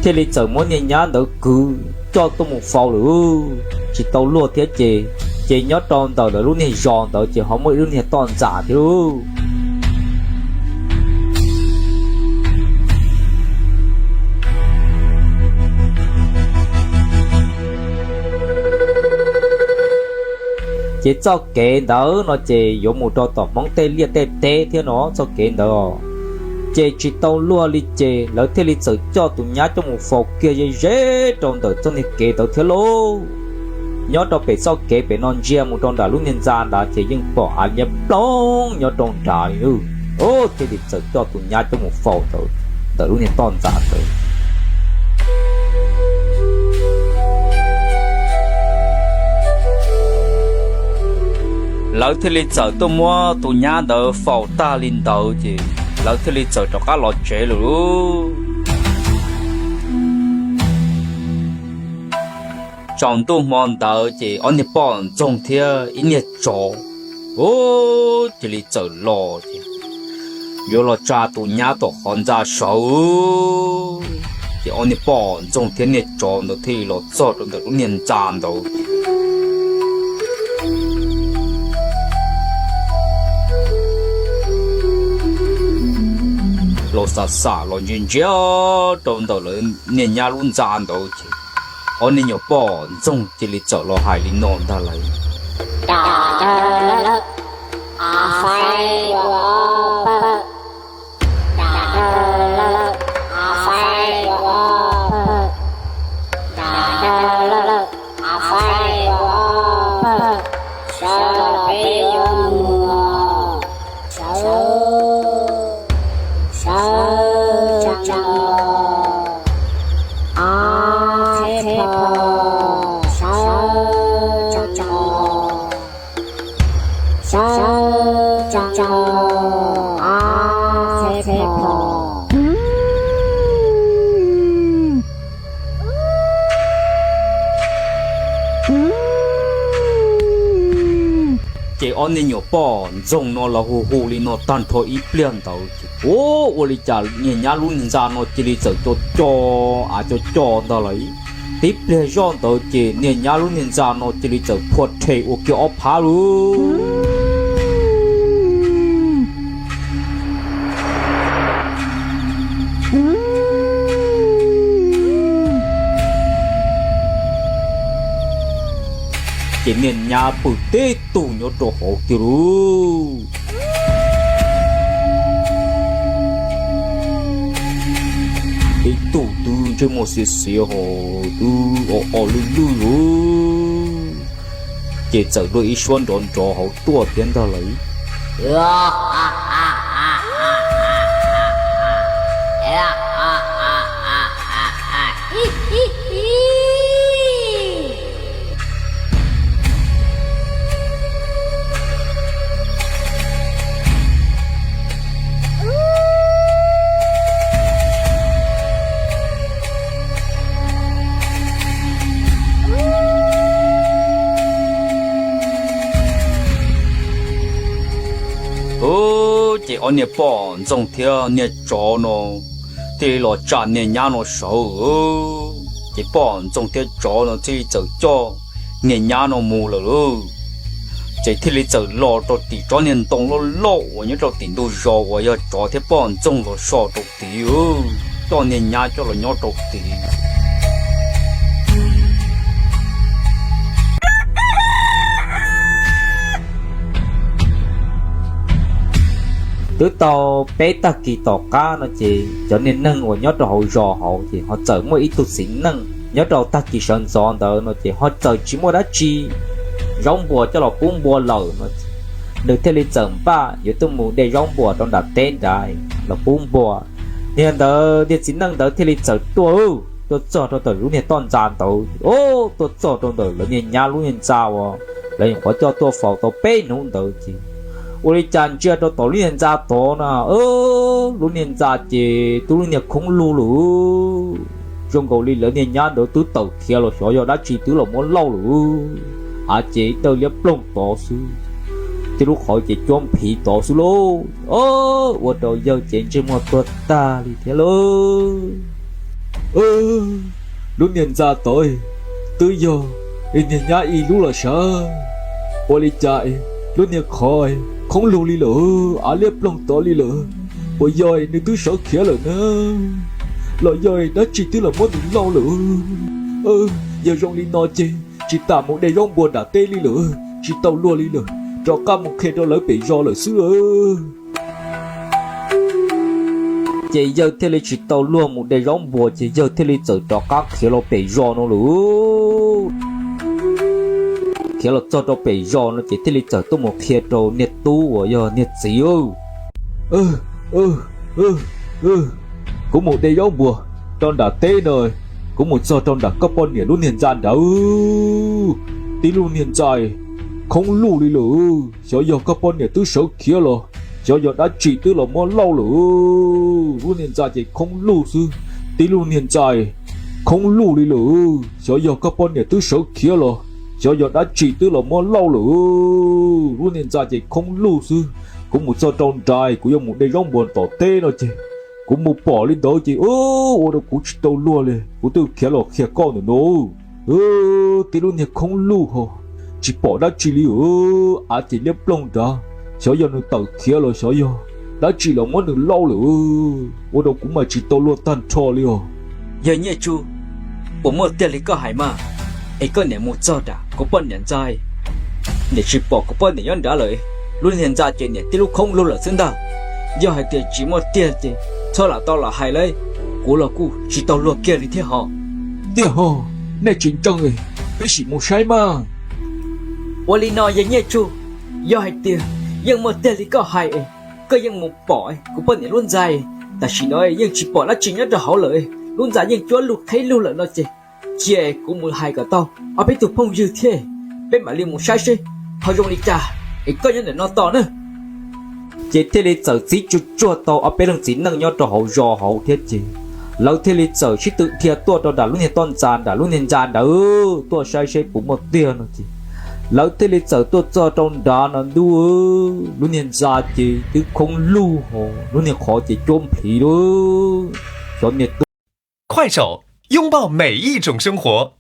thiaj li txawm muab niag nyab ntawd kwv coj tuaj mus faus lawm. Tsis tau luag thiab ces, ces nyob rau ntawm lawv lub niag zos ntawd ces ho muaj ib lub niag toj ntxas thiab lauj. Ces txoj kev ntawd no ces yuav mus rau tom Hmoob tej liaj tej teb thiab no txoj kev ntawd. Ces tsis tau luag li ces lawv thiaj li txawm coj tus nyab coj mus faus kiag ze ze rau ntawm txoj niag kev ntawd thiab lauj. Nyob rau pem txoj kev pem no ntsia mus rau nram lub niag ntxa ntawd ces yeej pom av liab ploog nyob rau nrad li. Thiaj li txawm coj tus nyab coj mus faus ntawd ntawm lub niag toj ntxas ntawd. Lawv thiaj li txawm tuaj muab tus nyab ntawd faus tag li ntawd ces lawv thiaj li txawm rov qab los tsev lawm lauj. Tsaus ntuj hmo ntawd ces ob niag poj ntxoog thiab ib niag tsov cia li txawm los ces yuav los tsa tus nyab tom qhov ntxa sawv. Ces ob niag poj ntxoog thiab niag tsov ntawd thiaj li los txog rau ntawm lub niag ntxa ntawd. Los xam xam los ntsia ntsia rau ntawm lawv niag nyab lub ntxa ntawd ces ob niag nyuam poj ntxoog cia li txawm los hais li no ntag lauj. Sawv, sawv, sawv tso, ob txheb pho, sawv tso, sawv tso, ob txheb pho. Ces ob niag nyuam poj ntxoog no los hu hu li no tag nrho ib pliag ntawd ces, ua li cas niag nyab lub niag ntxa no cia li txawm co co, av co co ntag lauj. Tib pliag zoj ntawd ces niag nyab lub niag ntxa no cia li txawm phua rhe ua kiag ob phab lauj. Ces niag nyab pw tib tug nyob rau hauv tiag lauj. Tib tug twb ntsej muag xiav xiav ho twb o o lwj lwj lauj. Ces txawm dua ib suab nrov nrov hauv tuaj thiab ntag lauj. Ces ob niag poj ntxoog thiab niag tsov no thiaj li los tsa niag nyab no sawv. Ces poj ntxoog thiab tsov no thiaj li txawm coj niag nyab no mus lawm lauj. Ces thiaj li txawm los rau tim tsob niag ntoo loj loj uas nyob rau tim ntug zos uas yog tsov thiab poj ntxoog los so rau tid, coj niag nyab coj los nyob rau tid. Twb tau peb tag kis tom qab no ces cov niag neeg uas nyob rau hauv zos hauv ces ho txawm muaj ib tug txiv neej nyob rau tag kis sawv ntxov ntawd no ces ho txawm tsis muaj dab tsi zaub npua coj los pub npua lawm no, nws thiaj li txawm npaj yuav tuaj mus de zaub npua rau nram teb nrad los pub npua. Niag ntawd niag txiv neej ntawd thiaj li txawm tuaj, tuaj txog rau ntawm lub niag toj ntxa ntawd, tuaj txog rau ntawm lawv niag nyab lub niag ntxa uas lawv nyuam qhuav coj tuaj faus tau peb hnub ntawd ces ua li cas ntsia rau tom lub niag ntxa tod na, lub niag ntxa ces twb lub niag khoob lug lawm, zoo nkaus li lawv niag nyab ntawd twb tawm khiav los xyov yog dab tsi twb los muab lauj lawm, av ces dawb liab ploog tod xwb, tej lub qhov ces cuab nphiv tod xwb lauj. Ua rau yawg ces ntsej muag tuag tag li thiab lauj. Lub niag ntxa tod twb yog niag nyab ib lub los sav. Ua li cas lub niag qhov khoob lug li lawm, av liab ploog tod li lawm? Puas yog nws twb sawv khiav lawm na? Los yog dab tsi twb los muab nws lauj lawm? Yog zoo li no ces tsis tas mus de zaub npua nram teb li lawm, tsis tau luag li lawm, rov qab mus qhia rau lawv pem zos lawm xwb. Ces yawg thiaj li tsis tau luag mus de zaub npua, ces yawg thiaj li txawm rov qab khiav los pem zos no lawm. Khiav los txog rau pem zos no ces thiaj li txawm tuaj mus qhia rau niag tub uas yog niag txiv. Kuv mus de zaub npua rau nram teb no, kuv mus txog rau nram koj poj niam lub niag ntxa nrad, tib lub niag ntxa khoob luj li lawm. Xyov yog koj poj niam twb sawv khiav los xyov yog dab tsi twb los muab lauj lawm. Lub niag ntxa ces khoob luj xwb, tib lub niag ntxa khoob luj li lawm. Xyov yog koj poj niam twb sawv khiav los xyov yog dab tsi twb los muab lauj lawm. Lub niag ntxa ces khoob luj xwb. Kuv mus txog rau nrad, kuv yuav mus de zaub npua tom teb no ces kuv mus pom li ntawd ces ua rau kuv tsis tau luag li, kuv twb khiav los qhia koj ntawm no. Tib lub niag khoob luj ho, tsis pom dab tsi li. Av ces liab ploog nrad, xyov yog nws tawm khiav los xyov yog dab tsi los muab nws lauj lawm, ua rau kuv mas tsis tau luag tag nrho li os. Yawg Nyiaj Tsu, puas muaj tiag li koj hais mas? Es koj niam mus txog nram kuv poj niam ntxa, niam tsis pom kuv poj niam nyob nrad lawm, lub niag ntxa ces niam tib lub khoob luj lawm xwb ntag. Yog hais tias tsis muaj tiag ces txhob lam tau lam hais lauj, kuv los kuj tsis tau luag kiag li thiab ho. Tiag ho, nej tsis ntseeg, peb sim mus saib mas. Ua li no yawg Nyiaj Tsu, yog hais tias yeej muaj tiag li koj hais, koj yeej mus pom kuv poj niam lub ntxa, tam sim no yeej tsis pom dab tsi nyob rau hauv lawm, lub ntxa yeej cuab lug qheb lug lawm no ces cia kuv mus hais kom tau ob peb tug phooj ywg thiab peb mam li mus saib seb ho zoo li cas, es koj nyob ntawm no tos nawb. Ces thiaj li txawm txib tsuag tsuag tau ob peb leej txiv neej nyob rau hauv zos hauv thiab ces lawv thiaj li txawm sib tw dhia tuaj rau nram lub niag toj ntxa, nram lub niag ntxa ntawd tuaj saib seb puas muaj tiag no ces lawv thiaj li txawm tuaj txog rau nrad no ntuj, lub niag ntxa ces twb khoob lug ho, lub niag qhov ces cuab nplhiv lawm. Xyov niag tub 快手，拥抱每一种生活。